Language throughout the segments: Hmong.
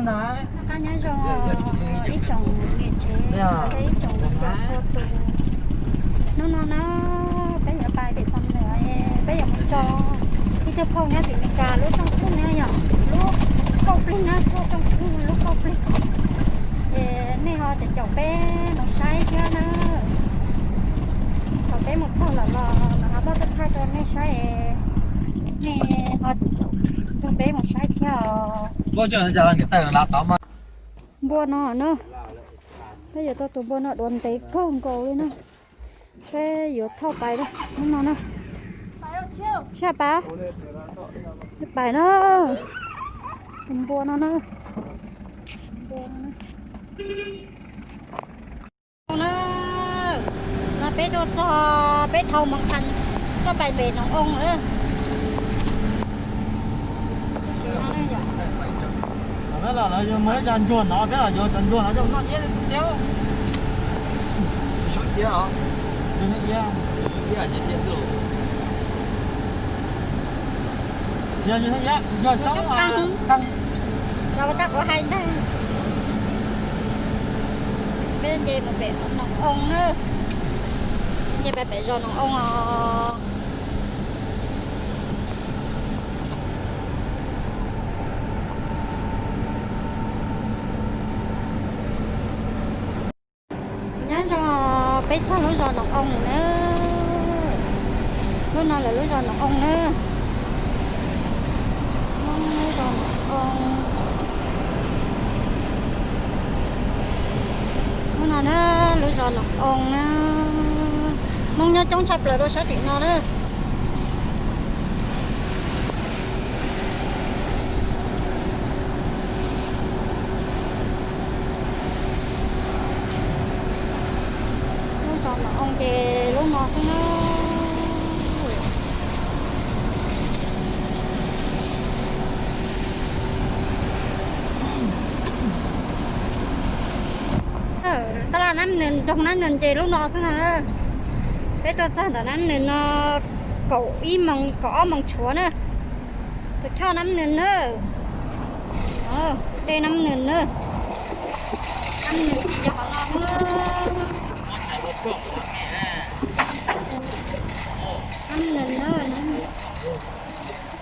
Noj qab nyob zoo ib tsoom niam tsev thiab ib tsoom xyom txhua tus. Hnub no na, peb yuav pais pem Xam Nuam, peb yuav mus tso ib tug phauj nyob tim Meskas lub rooj khw na yom, lub kauj plig na, txog rooj khw lub kauj plig. Ces nej ho caum caum peb mus saib thiab na. Thaum peb mus txog lawm los lawv ho muab tuaj thaij rau nej saib, nej ho caum caum peb mus saib thiab os. Npua no na, peb yuav tau tus npua no dua ntev kawg nkaus li na. Peb yuav thauj pais hnub no na. Sab pais, pais na. Tus npua no na. Npua no na. No peb tuaj txog, peb dhau Moos Khas tuaj pais pem Noov Oo lawm. Lawv yuav muaj ib co ntsuag no, peb los yuav cov ntsuag no coj noj iab tiag. Yog soob qeeg, los ua tab kuv hais ntag. Peb nce mus pem Noov Oo na, nce pais pem zos Noov Oo os. Nyob zoo, peb txog lub zos Noov Oo na. Lub no lawv lub zos Noov Oo na. Lub zos Noov Oo. Lub no na, lub zos Noov Oo na. Hmoob nyob coob tshaj plaws rau sab tim no na. Lub zos Noov Oo ces lub no xwb na. Tab laj Nab Nws, nroog Nab Nws ces lub no xwb na. Peb tuaj txog ntawm Nab Nws no kaum ib moos kaum ob moos tshuav na. Tus choj Nab Nws na. Dej Nab Nws na. Nab Nws ces yog qhov no. Nab Nws na.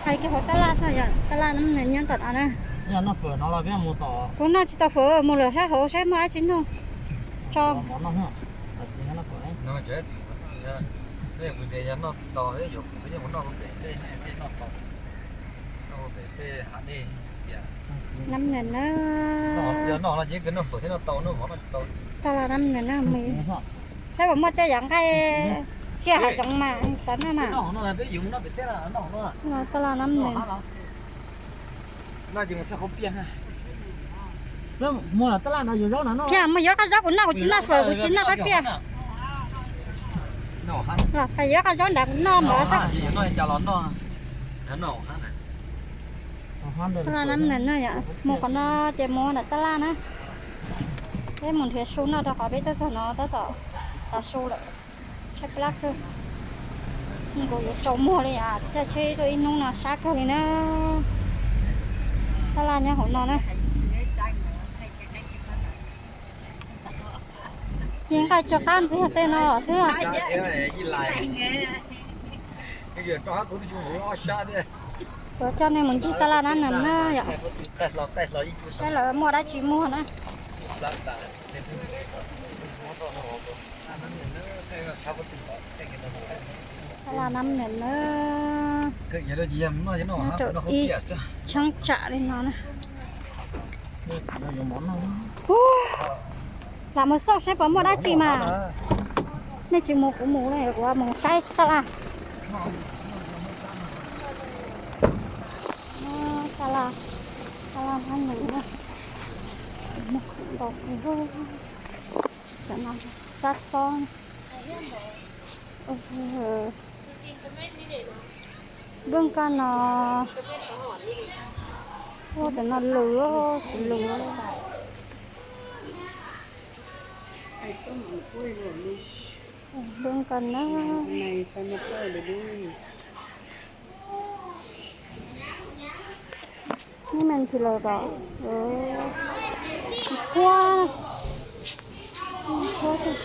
Hais kiag hauv tab laj xwb yom, tab laj Nab Nws nyob tom no na. Kuv noj tsis tau fawm, mus lawm sab hauv saib muaj dab tsi noj tso. Nab Nws na. Tab laj Nab Nws na, saib puas muaj tej yam nqaij tsiaj hav zoov mas xav noj mas. Tab laj Nab Nws. Thiab mus yuav qab zaub kuv noj, kuv tsis noj fawm, kuv tsis noj qab piaj. Los yuav qab zaub nrad kuv noj mas xwb. Tab laj Nab Nws na yom, mus qhov no ces mus nram tab laj na. Peb mus nrhiav su noj rau qhov peb tuaj txog no tab tom tas su lawm. Tshaib plab kawg. Nkaus yuav tsaus muag li, caij tsheb tuaj ib hnub no sab kawg li na. Tab laj nyob hauv no na. Ci nqaij tso qab ntxiag tej no xwb. Kuv coj nej mus ncig tab laj Nab Nws na yom. Saib lawv muaj dab tsi muag na. Tab laj Nab Nws na. Nyob rau ib cheeb tsam li no na. Lam mus xauj saib puas muaj dab tsi mas. Nej tsis mus kuv mus, kuv mus saib tab laj. Tab laj, tab laj Nab Nws na. Cov no xab txob. Nplooj kab no, ua cov no lws, tsis lws. Nplooj kab no. Neb me ntsis lawm kom txhua, txhua npej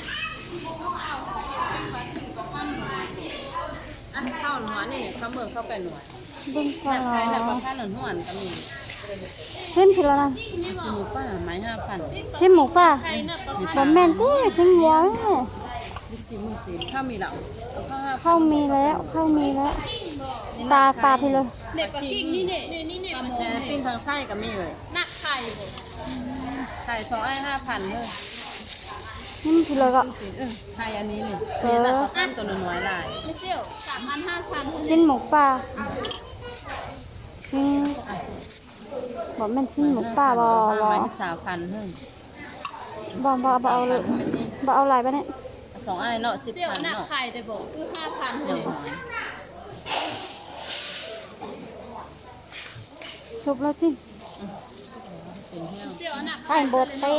ko los, xib mus paj, npam meej tib xib mus, phauj mis lawm, phauj mis lawm, pas pas phi lawm. Neb me ntsis lawm kom xib mus paj, npam meej xib mus paj los, npam, npam au lais pab ne. Sub lawm txij, qaij npua teb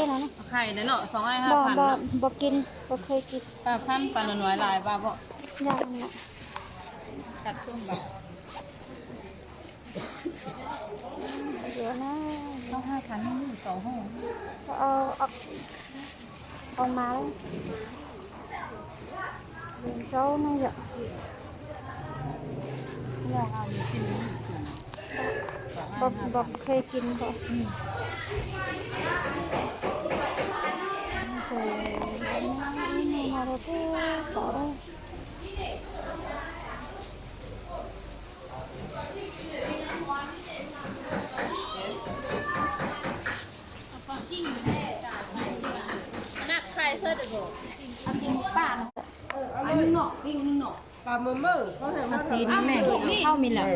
no, npua kis, npua kis. Yuav na, au mas, zaub ne yom, npua kis ko. Xib me, phauj mis lawm.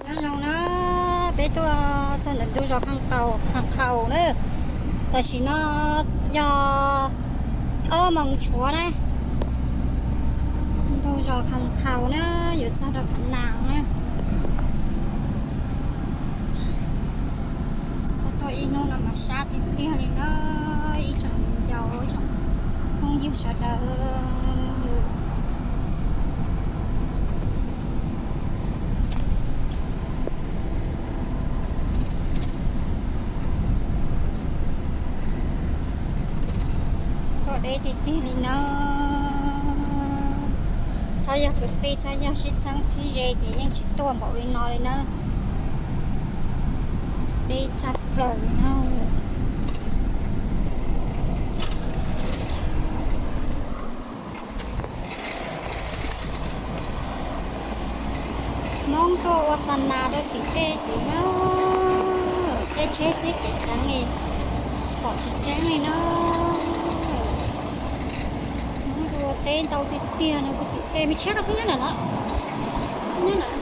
Nyob zoo na, peb tuaj txog ntawm ntug zos Kham Qhaus, Kham Qhaus na. Tam sim no yog ob moos tshuav na. Ntug zos Kham Qhaus na, yuav txog rau Phav Nas na. Tuaj ib hnub no mas sab tiag tiag li na, ib tsoom viv ncaus, ib tsoom phooj ywg sawv daws. Tuaj deb tiag tiag li na. Txhob yog kwv tij, txhob yog sib txheeb sib ze ces yeej tsis tuaj npaum li no li na. Deb tshaj plaws li na. Hmoob tuaj ua xa nas rau tim tej tim na, caij tsheb xwb ces teev li, pom tsis tseeb li na. Hmoob tuaj ua teb ntau tiag tiag no, tim tej me tsheb ko twb nyob ntawm no, nyob ntawm.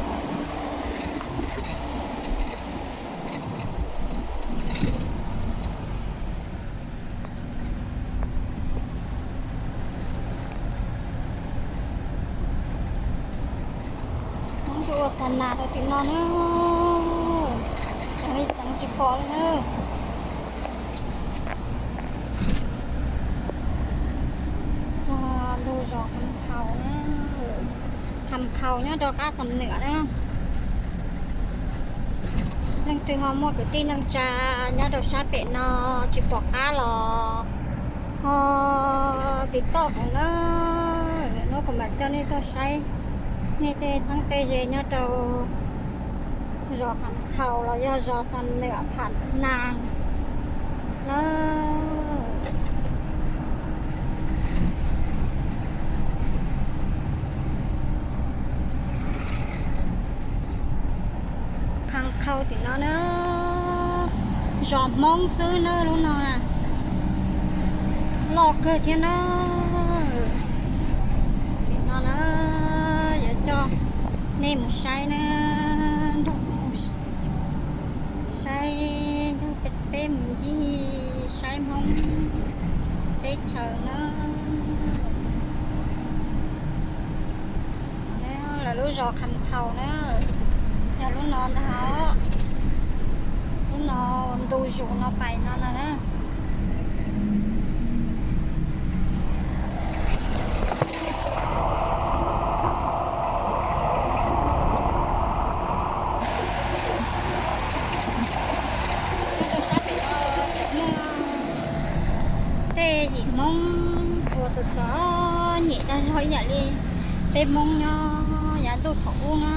Hmoob tuaj ua xa nas rau tim no na, teev li teev tsis pom li na. Txog ntug zos Kham Qhaus na, Kham Qhaus nyob rau qab Xam Nwam na. Leej twg ho muaj kwv tij neej tsa nyob rau sab pem no tsis pom qab los ho tiv toj kuv na, hnub kuv mam coj nej tuaj saib nej tej txheeb tej ze nyob rau zos Kham Qhaus los yog zos Xam Nwam Pham Nas na. Kham Qhaus tim no na, zos Hmoob xwb na lub no na, loj kawg thiab na. Tim no na, yuav coj nej mus saib na, nrog kuv mus saib, nrog peb mus ncig saib Hmoob teb chaws na. Lawv lub zos Kham Qhaus na, yog lub no ntag os. Lub no ntu zus no pais no ntag na. Nyem tag zog ib yam li peb Hmoob nyob yav ntuj thaum ub na,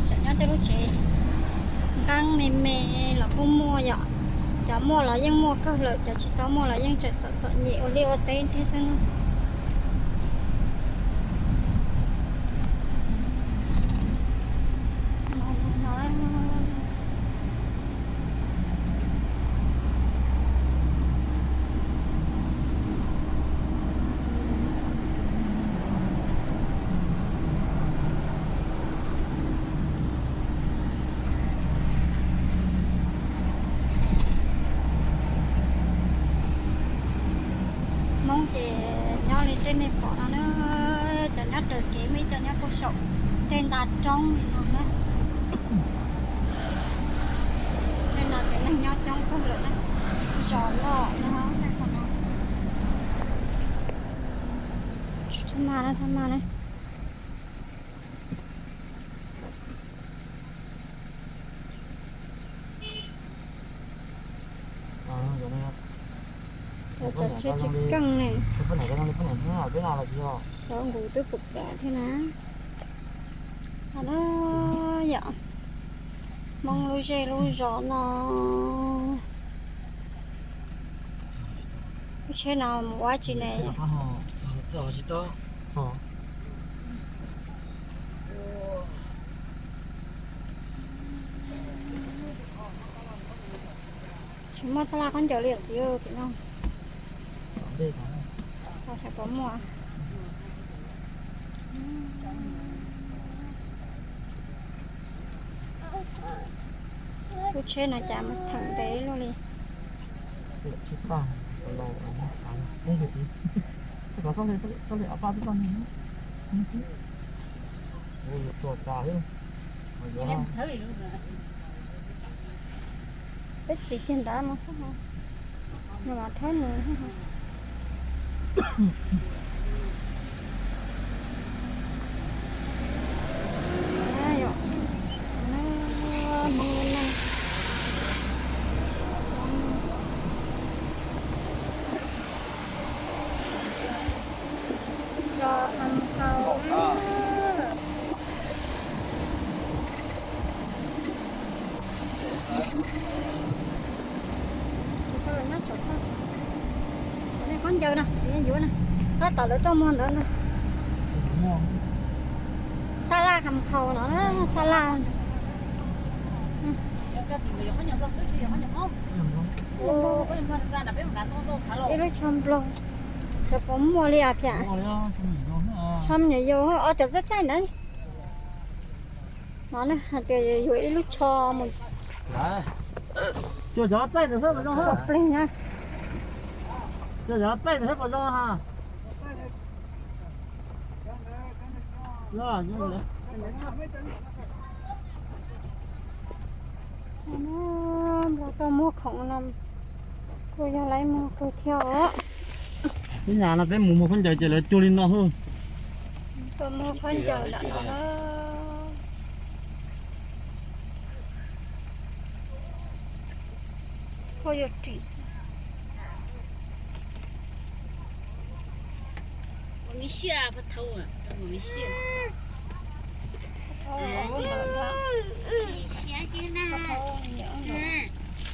tseem nyob tej lub tsev nqeeb me me los kuj muaj yom. Cov muaj los yeej muaj kawg lawm, cov tsis tau muaj los yeej tseem txom txom nyem ua liaj ua teb thiab xwb na. Hmoob ces nyob li tej nej pom no na, cov nyob raws kev, muaj ib co nyob puag saum tej nta roob li no na. Tej no ces neeg nyob coob kawg lawm na, zos loj no, tej qhov no. Txhob maj na, txhob maj na. Cov tsheb tsis keej ne. Cov nqus twb pum pom thiab na. Qhov no yom, Hmoob lub zej lub zos no. Lub tsheb no mus ua tsi ne? Tsis muaj tab laj khaub ncaws li yom txiv, tim no. Xyov puas muaj. Lub tsheb no cas mus theem ntev luaj li. Peb txiv kiag nrad mus xwb, nws mas thawb nws. Los hais haus na. Tsis tau los nyob saum toj. Cov nej khaub ncaws no, txiv yuav na. Tab tom lawv tuaj muag ntawd ntag. Taj laj kham khaus no, taj laj. Ib lub tsho nplog, xyov puas muaj li os Pham. Tsho me nyuam yaus, o cov txaij txaij ntawd. No hais tias yuav ib lub tsho mus. Cov txaij ntawd saib puas zoo, plig na. Cov txaij ntawd saib puas zoo ha. Nplog tuaj muag khoom no kuj yog laib muag kawg thiab os. Ib nyuag no peb mus muag khaub ncaws ces lawv cuag li no xwb. Tuaj muag khaub ncaws lam no. Koj yuav ris.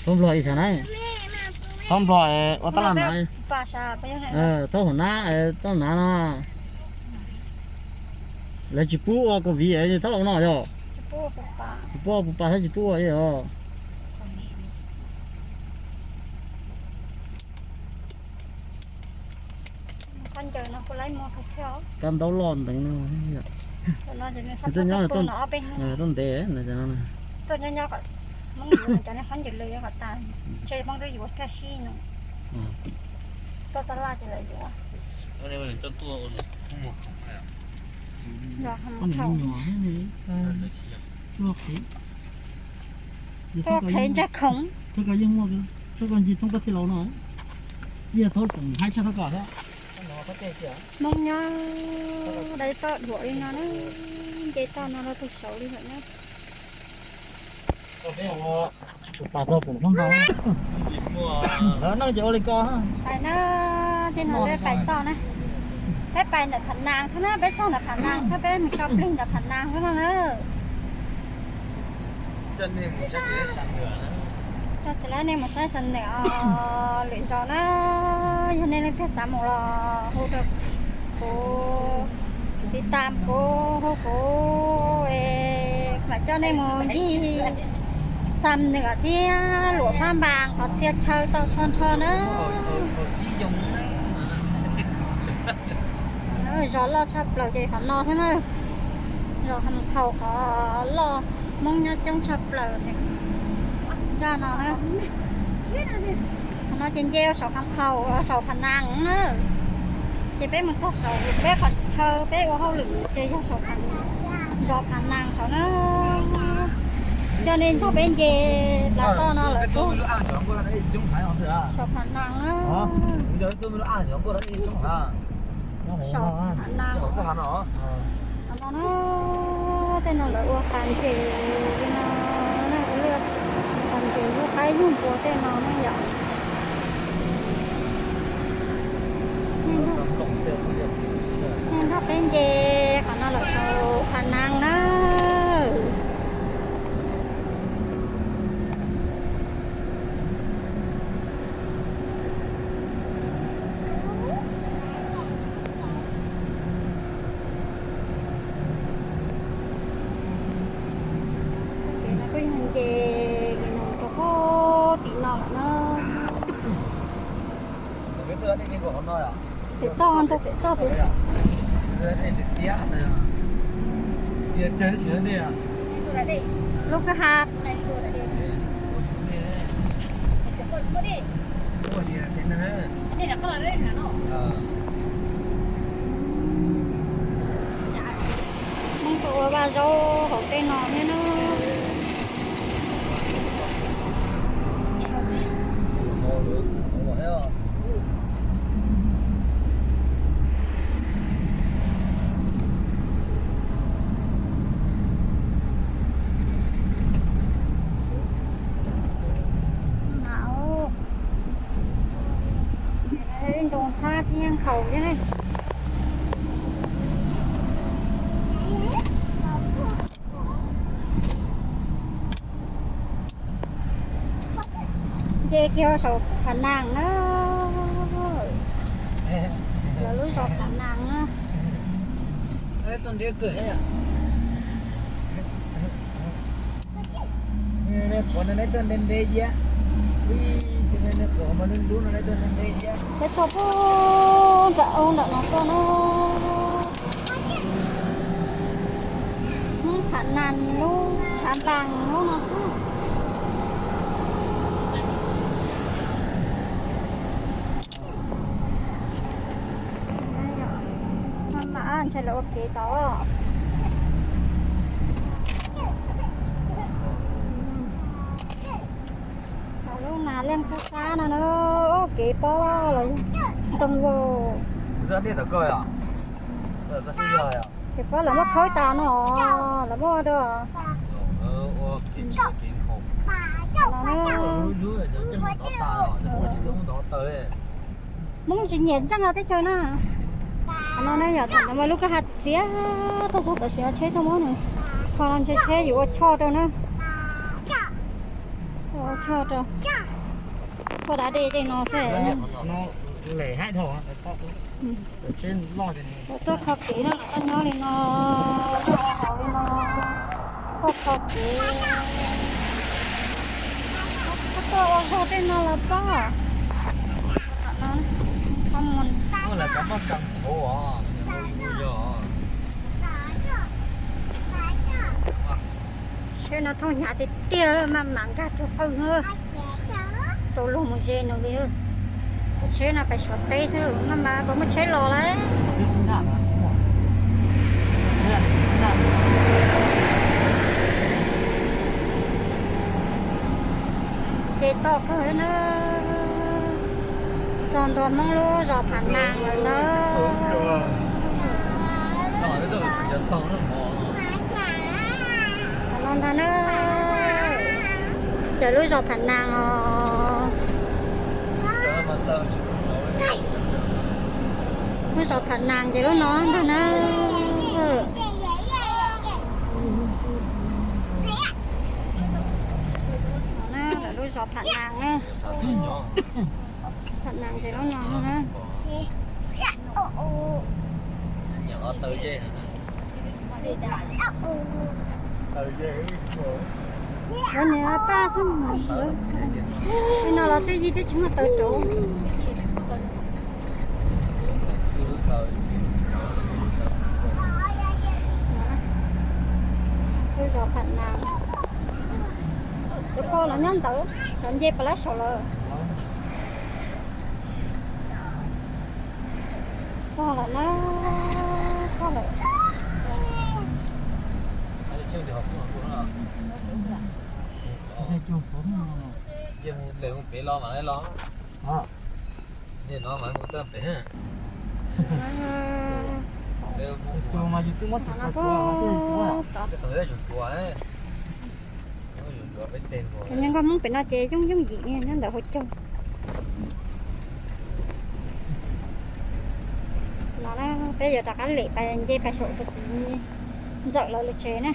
Thaub nplog ib sab na. Thaub nplog ua tab laj na. Thaub hauv na, thaub hauv na no. Lawv tsis pub ua covid thaub no yog. Tsis pub ua puv pa thiab tsis pub ua os. Kab ntaub loj nteev no. Nws tuaj nyob tuaj ntev no. Tuaj qhev ntsaj khoom. Koj yeej muaj, koj ncig thoob koj tij laug no. Ib yog thaub tseem haib tshaj thoob koj thiab. Hmoob nyob dai toj dhuam li no na, nce toj no rau tug saud li lawm na. Pais toj pum thoob ntau. Lawv neej ces ua li ko. Pais na, tej no peb pais toj na. Peb pais ntawm Phav Nang xwb na, peb txog ntawm Phav Nang xwb, peb mus tso plig ntawm Phav Nang xwb no na. Coj tsis laib nej mus saib Xam Nwm lwm zaus na. Yog nej leej twg xav mus los hu rau kuv, tiv tam kuv, hu kuv, mam coj nej mus ncig Xam Nwm thiab Luam Phab Npas qhov txhia chaw tau txhua nrho na. Zos loj tshaj plaws ces qhov no thiab na. Zos Ham Qhaus qhov loj, Hmoob nyob coob tshaj plaws zaj no na. Qhov no ces nce saum Ham Qhaus, saum Phav Nang na. Ces peb mus txog saum peb qhov chaw peb ua hauj lwm ces yog saum, zos Phav Nang saum na. Coj nej nrog peb nce plas toj no lawm. Saum Phav Nang na. Saum Phav Nang. Qhov no na, tej no lawv ua pas ntses li no, pas ntses lub qaib yug npua tej no na yom. Nej nrog peb nce qhov no lawm saum Phav Nang na. Txoj kev no kuj yog nce li no rau pem tim no lawm na. Pem toj, ntug pem toj pem. Lub kwj ha. Hmoob tuaj ua vaj zaub hauv tej no thiab na. Ntoo txhab thiab nkhaus thiab ne. Nce kiag saum Phav Nang na. Lawv lub zos Phav Nang na. Peb tuaj puag nram ub nram no tuaj na. Hnub Phav Nang lub tshav npas lub no xwb. Maj mam ntshai lawv ua kev tod. Lub nas leej xab xab no na, kev pob los yog ntoo vau. Kev pob lawv muab khawb tas no, lawv muab ua rau Hmoob tsis nyiam ntseej teb chaws no. Qhov no ne yom, tam no mas lub kwj ha txiav tag zog, tam sim no tsheb tuaj muab nws, qhov no ntshe tsheb yuav ua choj rau na. Ua choj rau, choj da dej tej no xwb. Lawv tuaj kho kev no, lawv tuaj nyob li no, tuaj ua hauv li no, tuaj kho kev. Tuaj ua zog tej no los pob. Tsheb no thooj hnyav tiag tiag, maj mam nkag cuag qawj. Tau luag mus ze nws li. Tsheb no pais Suav teb xwb, maj mam puas muaj tsheb los lawm. Ces toj kawg na. Txog ntua Hmoob lub zos Phav Nang lawm ntag. Tam no ntag na, cov lub zos Phav Nang os. Lub zos Pham Nas ces lub no ntag na. Lawv lub zos Pham Nas na. Pham Nas ces lub no na. Lawv niag paj xwb, no los twb yig twb tsis muaj taws rauv. Lub zos Pham Nas, cov pog los nyob ntawd, cov nce pas lab saum lawm. Txog lawm na, txog lawm. Cov nyob nkoj Hmoob pem no ces yooj yooj yim, nyob ntawm hauv caug. No peb yuav rov qab lem pas nce pas saum tus txiv ntxawm lawv lub tsev na.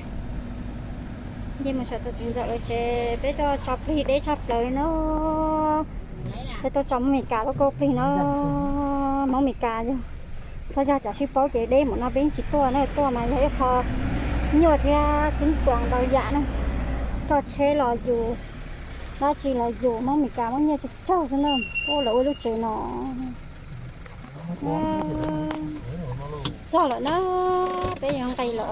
Nce mus saum tus txiv ntxawm lawv tsev, peb tuaj tso plig deb tshaj plaws li na. Peb tuaj tso Hmoob Mes Kas lub kauj plig na. Hmoob Mes Kas yog, txhob yog cov sib paub ces deb mus no peb yeej tsis tuaj na, tuaj mas yog ib qho nyuaj thiab xeeb tuas ntau yam na. Roj tsheb los yus, dab tsi los yus, Hmoob Mes Kas muab nyiaj tsawg tsawg xwb na. Ua lawv ua lub tsev no. Txog lawm na, peb yuav nqis lawm.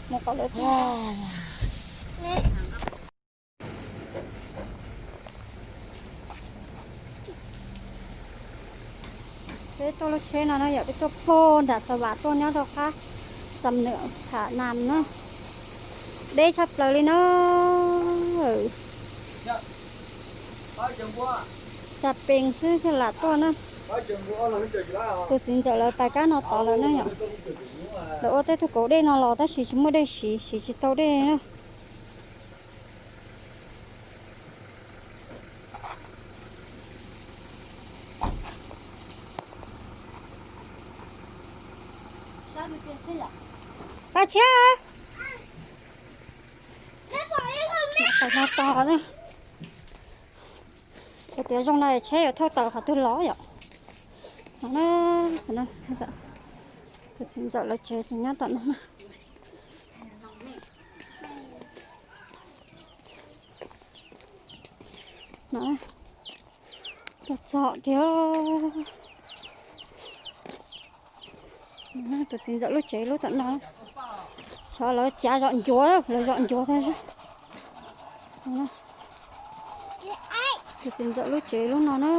Mus kom lawv txog. Peb tuaj lub tsheb no na yom, peb tuaj pog nram Xav Vam tuaj nyob rau qab Xam Nwm Pham Nas na. Deb tshaj plaws li na. Cas pees xwb thiaj lam tuaj na. Tus txiv ntxawm lawv pais kab no tod lawm na yom. Lawv ua tej tug kauv dej no los tab sis tsis muaj dej siv, siv tsis tau dej na. Pab tshiab, no to na. Hais tias zoo no tsheb yuav thauj tawm qhov twg los yom. Tus txiv ntxawm lawv tsev ces nyob tom no na. Txog txog tiag. Tus txiv ntxawm lub tsev lub tom no. Xyov lawv cav zom ncuav, lawv zom ncuav tag zog. Tus txiv ntxawm lub tsev lub no na.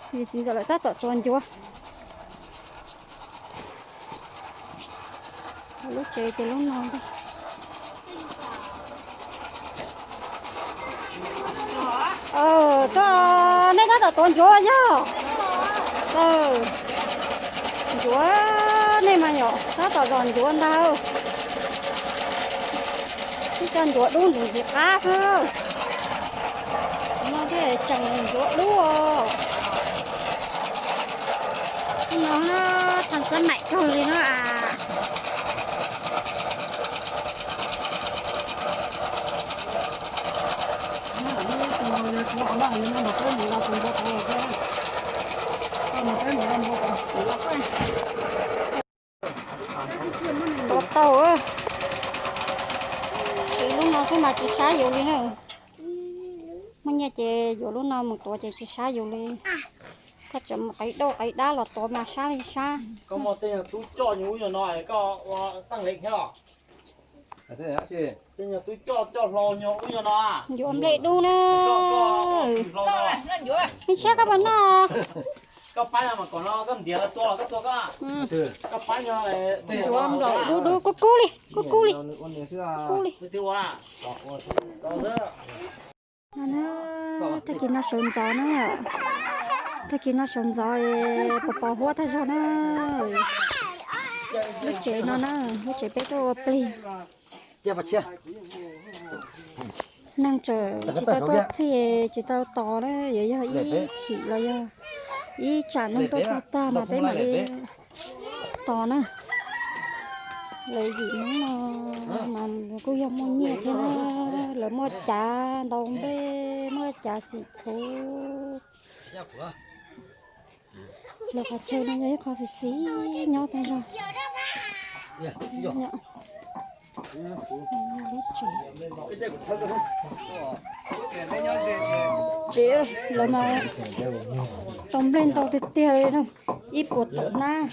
Tus txiv ntxawm lawv tab tom tuav ncuav. Lub tsev ces lub no ntag. Tuaj, nej tab tom tuav ncuav yog? Ncuav, nej mas yom tab tom zom ncuav ntag. Ib co ncuav dub ntxim ntxim qab xwb. No thiaj tseem ncuav dub os. No than xab maim kawg li no as. Tuav tau, siv lub no xwb mas tsis sab yus li na. Muaj nyiaj ces yuav lub no mus tuav ces tsis sab yus li. Koj tseem mus qev dauj qev dab los tuav mas sab li sab. Koj muaj tej nyuag tub coj nyuag ub nyuag no koj ua xeeb lees thiab los? Tej nyuag tub coj coj hlau nyuag ub nyuag no. Yuav nplej dub na. Ib tsam koj puas noj? Koj pab no mas kom no koj ntiav tua los koj tua koj. Koj pab no. Yuav nplej dub dub kub kub li, kub kub li. Kub li. Tag kis no sawv ntxov na. Tag kis no sawv ntxov es pos pos huab tag zog na. Lub tsev no na, lub tsev peb tuaj ua plig. Neeg tseem tsis tau tuaj txhij tsis tau tos na, yuav yog ib chim los yog ib tsam neeg tuaj txog tag mas peb mam li tos na. Lawv yim Hmoob no mas kuj yog muaj nyiaj thiab na, lawv muaj cav ntaus nplej, muaj cav xim txhuv. Lawv qhov chaw no yog ib qho xis xis nyob tag zog. Tsev lawv mas tau nplej ntau tiag tiag li na, ib puas tawm hnab.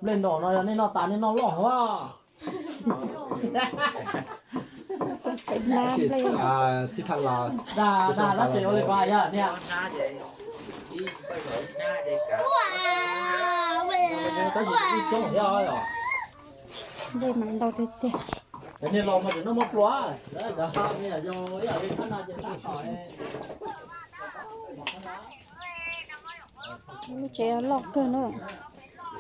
Nplej ntau no yog nej noj tas nej noj loj hov. Tawm hnab nplej. Dag, dag, dab tsi ua li ko yog niam. Tab sis ib coob thiab os. Nplej mas ntau tiag tiag. Cov niag laus mas tseem noj mov pluas, cov niag yau ib yam li thab na ces tab tom. Lub tsev loj kawg na.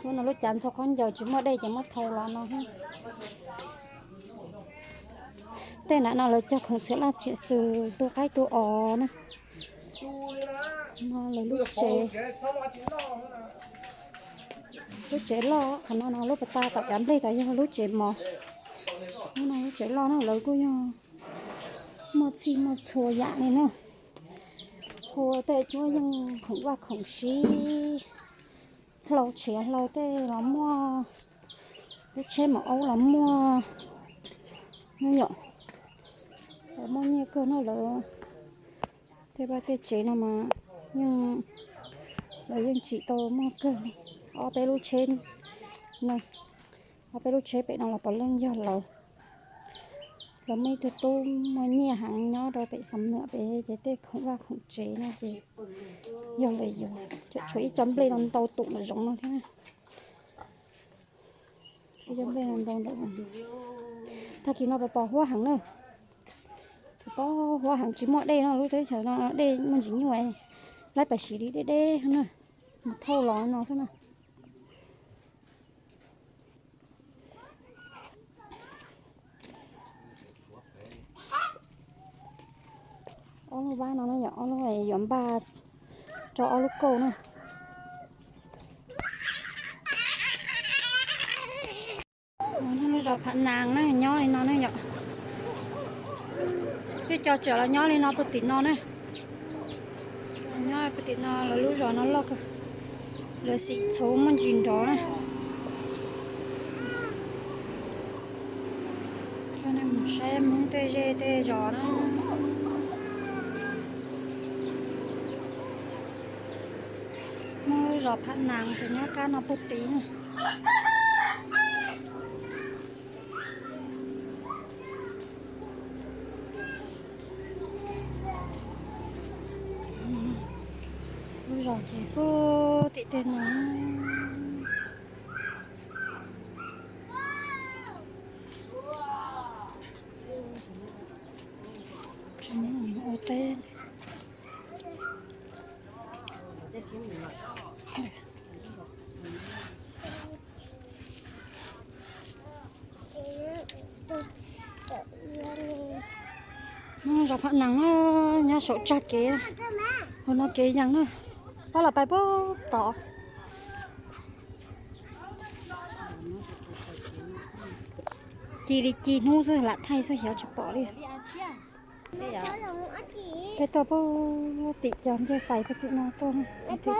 Lub no lub cav ntxhua khaub ncaws tsis muaj dej ces muab thau los no thiab. Tej nram no lawv cog khoom txhia laj txhia xwm tu qaib tu os na. No lawv lub tsev, lub tsev loj, qhov no no lub pas tas tom cav nplej tas yog lub tsev mov. Lub no lub tsev loj na, lawv kuj yog muaj txhij muaj txhua yam li na. Hu tej cuab yeej khoom vaj khoom sib, hlau tshiav hlau tej los muaj, lub tsheb maum aub los muaj. Nyob yom, lawv muaj nyiaj kawg na lawv. Tej vaj tej tsev no mas yeej, lawv yeej tsim tau muaj kawg li. Ob peb lub tsheb no, ob peb lub tsheb pem no los puav leej yog lawv. Lawv muaj ib tug tub muaj nyiaj heev nyob rau pem Xam Nuam pem ces tej khoom vaj khoom tsev no ces yog lawv yuav. Tshuav ib co nplej no ntau tum nram zoov no thiab. Ib co nplej no ntau ntau. Tag kis no pos pos huab heev na. Pos huab heev tsis muaj dej no, lub teb chaws no dej muaj ntsis nyuaj, laib pais siv li deb deb na, mus thauj los no xwb na. Ob lub vab no na yom, ob lub yuav npaj rau ob lub kauj na. Lub zos Phav Nas na nyob li no na yom. Peb cov tseem los nyob li no puag tim no na. Nyob puag tim no lawv lub zos no loj kawg. Lawv xim txhuv muaj ntsis nrov na. Coj nej mus saib Hmoob tej zej tej zos na. Hmoob lub zos Phav Nas ces nyob qab no puag tid na. Lub zos ces puag tim tej no. Ua teb. Zos Phav Nas na, nyob saum tsag kev, hauv no kev yees na. Pab los pais puag tod. Ci li ci hnub xwb lam thaij xwb xyov tsis pom li. Peb tuaj puag tim cov ncej fais puag tim no tuaj. Cov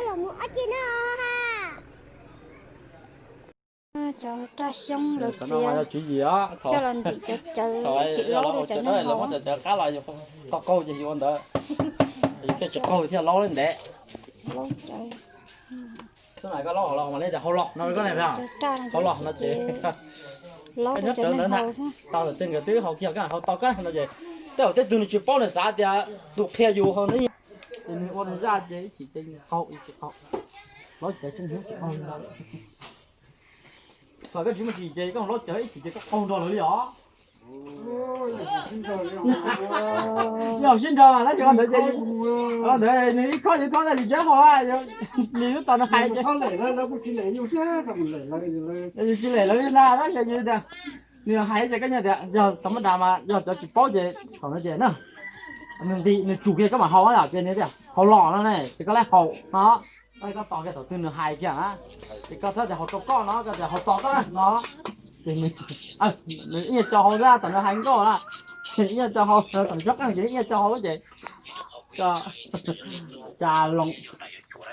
raj xyoob lawv txiav coj los ntim cov cawv tsis laub rau cov neeg haus. Qaug qaug ces yus ua ntawd, thiaj tsis qaug thiaj laub li ntev. Xub na koj laub hauv los mas li tias hauv los no koj ne, hauv los no ces laub rau cov neeg haus xwb. Tau tej nkawd twb haus kiag koj haus tau koj no ces tej zaum tej tug nws tsis paub nws xav tias tus qhia yus haus ntawd. Ces nws ua nws zaj ces ib chim ces qaug ib chim qaug. Laub cawv tsis hnub tsis qaug li ntawd. Thaum koj tsis muaj tsis ces koj laub cawv ib chim ces koj qaug nrog lawv li os. Yog sib nrog mas tab sis ua ntawd ces, ua ntawd nws ib khob yus khob tab sis cawv haus, nws lub tos nws hais ces yus tsis lem lawv li ntag tab sis yus tias Nws hais ces koj nyiaj tias yog tau mab das mas yog cov tsis paub ces thaum no ces na, nws nqis nws tsum kiag koj mam haus yom, ces nws tias haus los no ne ces koj laib haus no. Koj tos kiag thaum twg nws hais kiag na, ces koj txhob tias haus rau koj no, koj tias haus tos koj no. Ces nws ib nyuag co haus xwb, thaum nws hais nkauj na, ib nyuag co haus, thaum nws sab qeej ces ib nyuag co haus ces tsa loo,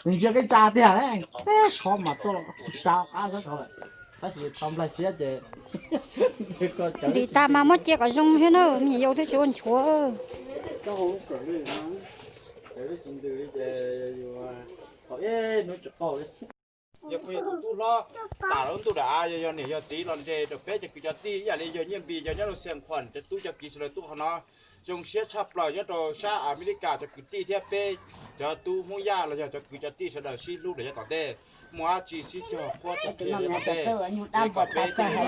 nws ntsia peb tsa tiag, peb qhov mas tuaj tsa qab sab nraud lawm, tab sis tau nplaig xiab ces ntim tas mas muab cia kom zoo thiab na, me nyuam yaus thiaj tsis ua nchuav. Yog kuv yog tus tub hlob, tam lub ntuj dam av, yog yog niam yog txiv los nres rau peb cov kwv cov tij ib yam li yog Nyiaj Npis, yog nyob rau Xias Khuam, cov tub cov kiv sawv daws tuaj qhov no zoo siab tshaj plaws nyob rau sab Amelikas cov kwv tij thiab peb cov tub Hmoob Yaj los yog cov kwv cov tij sawv daws sib hlub rau yav tom ntej. Muaj dab tsi sib cog qhuab cog phem yav tom ntej, es kom peb tsis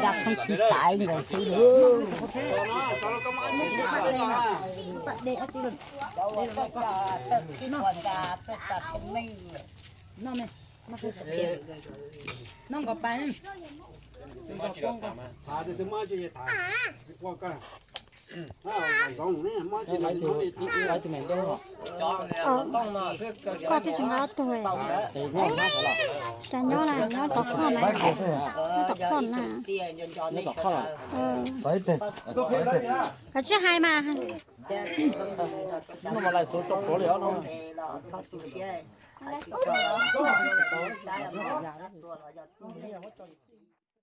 Koj twb tsis nqa tug, cas nyob na, nyob tom khoj na, nyob tom khoj na. Koj tsis hais mas.